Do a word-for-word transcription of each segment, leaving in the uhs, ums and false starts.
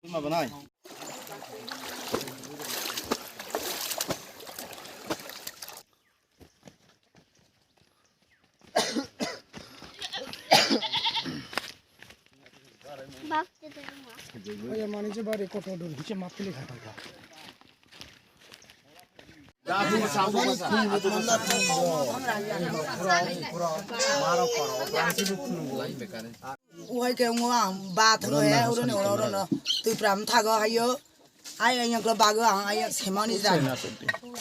Oye, mani je bari kotor dur, hiche mapili khatar ka. Uhai ke ungo ang bathang he, uro ni uro uro no. Tui pram thago hayo. Ai, ai, yang klo bago ang, ai, semani jan.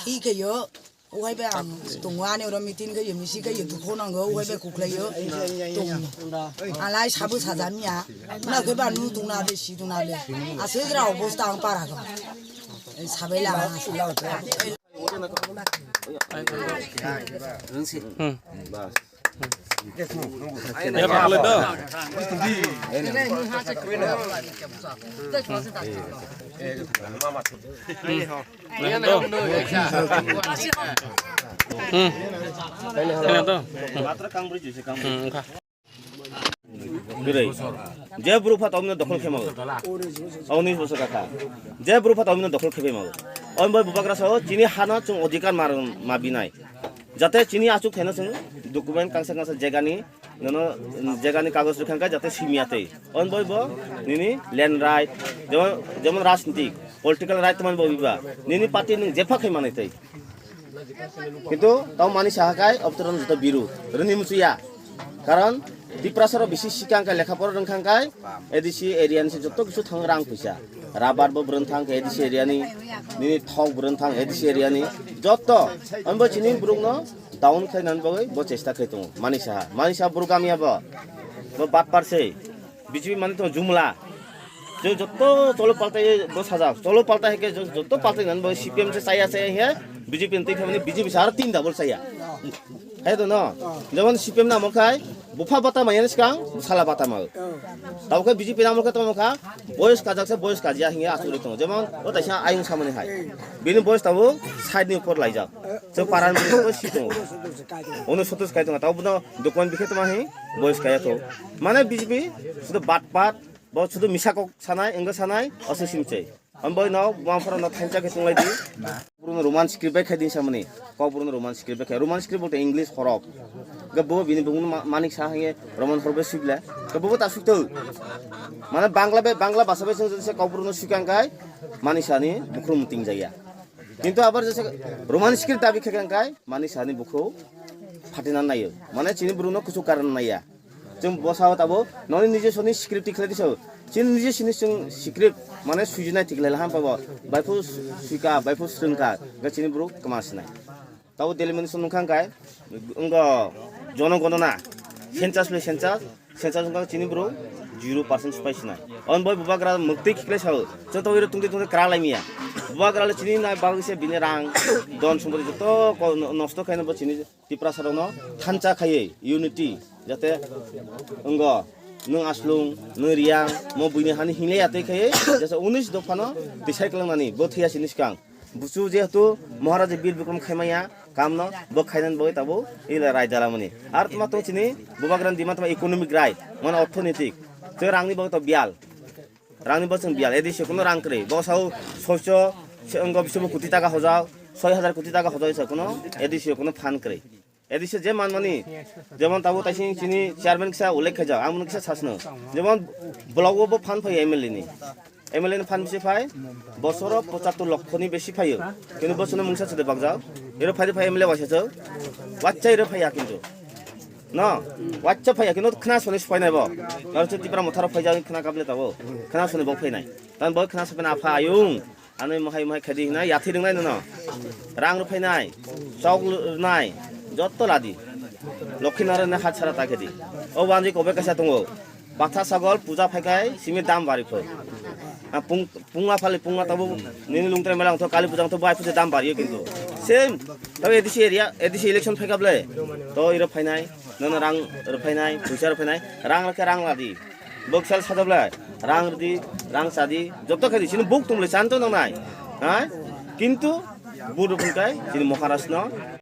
Thik he yo. Uhai be ang tungo ani uro meeting ke yo, misi ke yo, dukho nango, uhai be kuklai yo. Tung. Alai sabu sajam ya. Na ke ba nu tung na de, si tung na de. Asik ra obosta ang para ko. Sabai la. Hmm. Ya, pakalai do. Hmm. Hmm. Kena do. Hmm. Hmm, wngkha. Kwrwi. Je bwrwi pha tongmino dokhol khe mago. Auni bwsa kha. Je bwrwi pha tongmino dokhol khe mago. Omo bai bubagra sao chini hano chwng odhikar mar ma binai. Jate chini achuk thaino chwng document kangsa kangsa jegani nono jegani kagoj rwkha khe jate simya tei. Omo bai bo nini land right, jemon, jemon rajnitik, political right tongmani bo biba. Nini party nwng jepha khai manai tei. Kintu tamo mani saha kai obtoron joto biru rwni musuya. Karon Tiprasarok bisi sikang kai lekha pora rwngkha kai A D C area ni se joto kisu thang rang puisa. Rabar bo bwrwng thang A D C area ni, nini thok bwrwng thang A D C area ni. Joto, omo chini borok no down khlai nani bagwi bo chesta khlai tongo. Mani saha, mani saha borok gamya bo, bo batpar se. B J P mani to jumla. Je joto cholo paltai bo sajak. Cholo paltai hai khe jo-, joto paltai nani bo C P M se chaya chaya he B J P ni twi phaimani B J P sa aro tin double chaya. Hai to no. Jemon C P M na mo khai bupha bata maya ni skang sala bata ma. Tabo khe B J P na mo khe tamo kha boyos kajak se boyos kajya hinge asuri tongo. Jemon o taisa ayung samani hai. Bini boyos tabo side ni upor laijak. Se paran bo si tongo. Ono sotos kai tongo. Tabo no document bikhe toma hi boyos kaya to. Mane B J P sudo bat pat Bo sudu misa kok sanai, wngkha sanai, oso simchai. Omo bai no, buma phoro no thansa khe tonglaidi. Kokborok no Roman script bai khai din samani. Kokborok no Roman script bai khai. Roman script bolte English horok. Ga bo bini bumung ma-, manik sa hanye Roman horok bai sibla. Ga bo bo ta sukto. Mane Bangla bai, Bangla basa bai sung se kokborok no sikang kai. Mani sani bukhrum ting jaya. Kintu abar jese Roman script dabi khai kai. Mani sani bukhu phatina nayo. Mane chini buru no kuchuk karan naya. Chwng bwsao tabuk noni nijoswni script tikhlai di sao. Chini nijoswni chwng script mane swijinai tikhlai laha, babo baiphu swika, baiphu swrwngkha, hwnkhe chini borok kwma sinai. Tabuk delimitation nukha hwnkhe wngkha jonogonona, census bai census, census wngkha chini borok zero percent swpai sinai. Oni bai bubagra mwktwi khiklai sao, chwng tabuk iro tungtwi tungtwi kwrak lai miya. Bubagra le chini nai bagwi se bini rang, don sompoti joto ko-, nosto khaina bo chini Tiprasarokno thansa khaiwi unity jate wnggo, nwng Aslung, nwng Riyang, mo buini hani hinglai ya tei khaiwi jesa unis dophano tisai kwlangnani bo thwiya sini swkang. Buchu jehetu Maharaja Bir Bikram khaimaya kamno bo khainani bagwi tabuk ila rai dalamani. Ar tma tong chini bubagrani dima tma economic right, mane orthonitik, tei rangni bagwi to biyal. Rangni bo chwng biyal, A D C kuno rang kwrwi. Bo sao soicho, se wngkha bisingo koti taka hojak, soi hajar koti taka hojak se kuno A D C kuno phan kwrwi. A D C je manmani, jemon tabuk taising chini chairman kisa ullekh khaijak, ang kisa sasno. Jemon block o bo phan phaio M L A ni. M L A ni phan bisi phai, bosoro pochattor lokho ni besi phaio. Kintu bosoro mungsa chwdwi bakjak. Ero phai phai M L A waisa chwk. Wachai ero phaiya kintu. No, wacha phaiya, kino khna soni soi nai bo. Aro se Tipra Motharo phai jani khna kable tabo. Khna soni bo phai nai. Tan bo khna soni apha ayung. Ano mohai mohai khadi hina yathi rwngnai nono. Rang rw phai nai. Chok rw nai. Jotto ladi. Lokhi naro ne hat sara ta khadi. O wanji kobe kaisa tongo. Patha sagol puja phaikai simi dam bari phai. A pung, pungma phali pungma tabo nini lungtrai mela ongtho kali puja ongtho bai puja dam bari kintu. Same. Tabo A D C area, A D C election phaikable. To iro phainai. Nono rang rwphainai, puisa rwphainai, rang rwkhe rang ladi. Boksal sajabla, rang rwdi, rang chadi, joto khaidi, chini buk tumle chan to nangnai. Ha? Kintu, buk rwphunkai, chini Maharaj no,